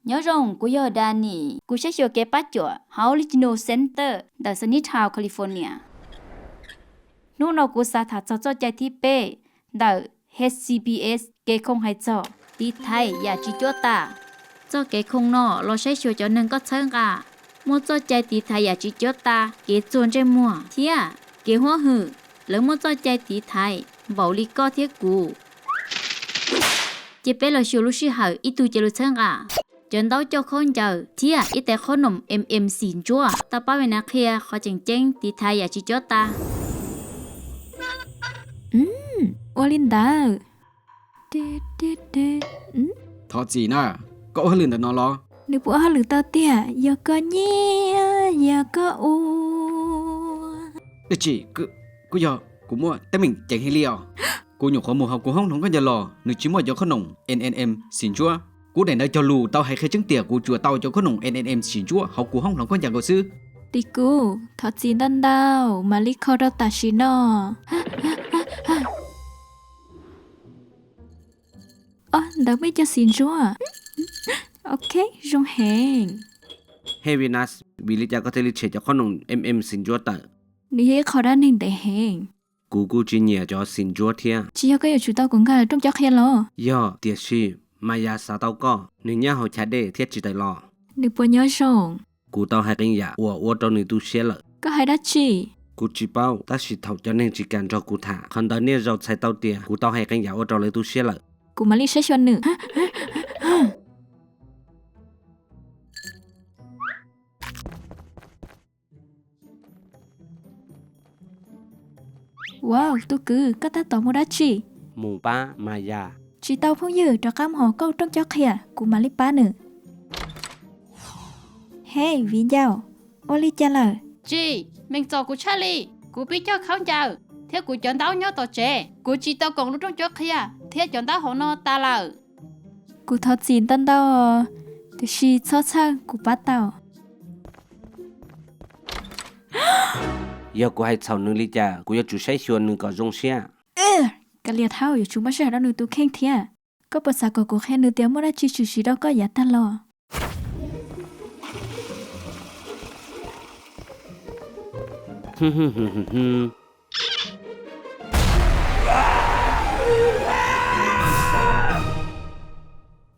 Nyob zoo, kuv yog Danny, kuv saib xyuas kev pab cuam hauv Legionnaires' Center ntawm Sunnytown, California. Hnub no kuv xav tham txog txoj cai thib peb ntawm H C P S, kev khoom hais txog tiv thaiv yam tsis cuab tas. Txoj kev khoom no los saib xyuas cov neeg koj txhawb nqa muaj txoj cai tiv thaiv yam tsis cuab tas, kev txuag ntsej muag thiab kev huab hwm. Lawv muaj txoj cai tiv thaiv npaum li koj thiab kuv. Cia peb los xyuas lub sij hawm ib tug cia li txhawb nqa. Cov ntaub coj khaub ncaws thiab ib tais qhob noom M M xim ntsuab tau pab Venus qhia qhov tseem ceeb tiv thaiv yam tsis cuab tas. Ua li ntawd. Thov txim na, koj ua hauj lwm ntawm no los? Nws puas ua hauj lwm tau tiag? Yog koj nyiam, yog koj ua. Dab tsi? Kuj yog, kuv muaj teeb meem ceev heev li os. Kuv nyuam qhuav mus hauv kuv hoob hloov khaub ncaws los, nws tsis muaj cov qhob noom N N M xim ntsuab. Kuv daim ntawv cog lus tau hais qhia tseeb tias kuv tsuas tau cov qhob noom N N M xim ntsuab hauv kuv hoob hloov khaub ncaws nkaus xwb. Tis kuv, thov txim ntau ntau, mam li kho rau tam sim no. Ob, ntawd muaj ib co xim ntsuab. Ok, zoo heev. Hey Venus, vim li cas koj thiaj li tshem cov qhob noom M M xim ntsuab tawm? Nws yog ib qho dab neeg ntev heev. Kuv kuj tsis nyiam cov xim ntsuab thiab. Tsis yog koj yuav tsum tau kom nkag rooj cob qhia los? Yog, tiam sis Maya xav tau koj, nws nyob hauv chav dej thiab tsis tawm los. Nws puas nyob zoo? Kuv tau hais qee yam uas ua rau nws tu siab lawm. Koj hais dab tsi? Kuv tsis paub, tab sis thaum cov neeg tsis kam nrog kuv tham, qhov ntawd niaj zaus txhais tau tias kuv tau hais qee yam ua rau lawv tu siab lawm. Kuv mam li saib xyuas nws. Wow, tus kwv, koj tab tom mus dab tsi? Mus pab Maya. Tsis tau phooj ywg, rov qab mus hauv koj rooj cob qhia, kuv mam li pab nws. Hey, viv ncaus, ua li cas lawm? Tsis, meem txom kuv tshaj li. Kuv pib coj khaub ncaws thiab kuv cov ntaub nyob tom tsev. Kuv tsis tau koom lub rooj cob qhia thiab cov ntaub hauv no tas lawm. Kuv thov txim ntau ntau, tiam sis txhob txhawj, kuv pab tau. Yog kuv hais txhaum nws li cas, kuv yuav tsum saib xyuas nws kom zoo siab. Kav liam, thaum yuav tsum muab sij hawm rau nws tus kheej thiab. Koj puas xav kom kuv qhia nws tias muaj dab tsi tshwm sim rau koj yav tag los?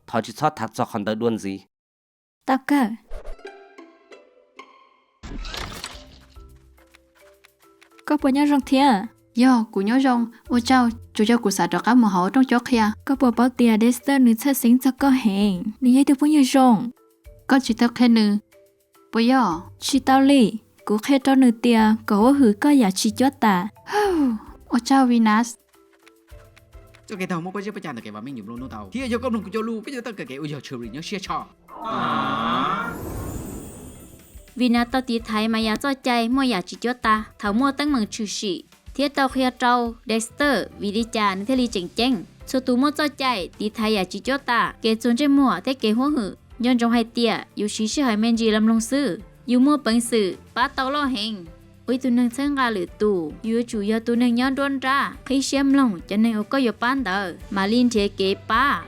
Thov tsis txhob tham txog qhov ntawd dua ntxiv. Tau kawg. Koj puas nyob zoo thiab? Yog, kuv nyob zoo, ua tsaug, tsuas yog kuv xav rov qab mus hauv rooj cob qhia. Koj puas paub tias Dexter nws txhawj xeeb txog koj heev, nws yog ib tug phooj ywg zoo. Koj tsis tau qhia nws, puas yog? Tsis tau li, kuv qhia rau nws tias kom huab hwm koj yam tsis cuab tas. Ua tsaug Venus. Txoj kev taug muab pob zeb pob cag ntawm kev vam meej yus mloog hnub tau, thiab yog koj mloog kuv cov lus koj yuav tau kawm kev uas yog tshwm rim nyob siab tshaj. Venus tau tiv thaiv Maya txoj cai muaj yam tsis cuab tas thaum muaj teeb meem tshwm sim, thiab tau qhia rau Dexter vim li cas nws thiaj li tseem ceeb. Txhua tus muaj txoj cai tiv thaiv yam tsis cuab tas, kev txuag ntsej muag thiab kev huab hwm. Nco ntsoov hais tias yus siv sij hawm me ntsis los mloog xwb, yus muaj peev xwm pab tau loj heev. Ua ib tug neeg txhawb nqa lwm tus, yus yuav tsum yog tus neeg nyob nruab nrab, qhib siab mloog cov neeg uas koj yuav pab ntawd, mam li nrhiav kev pab.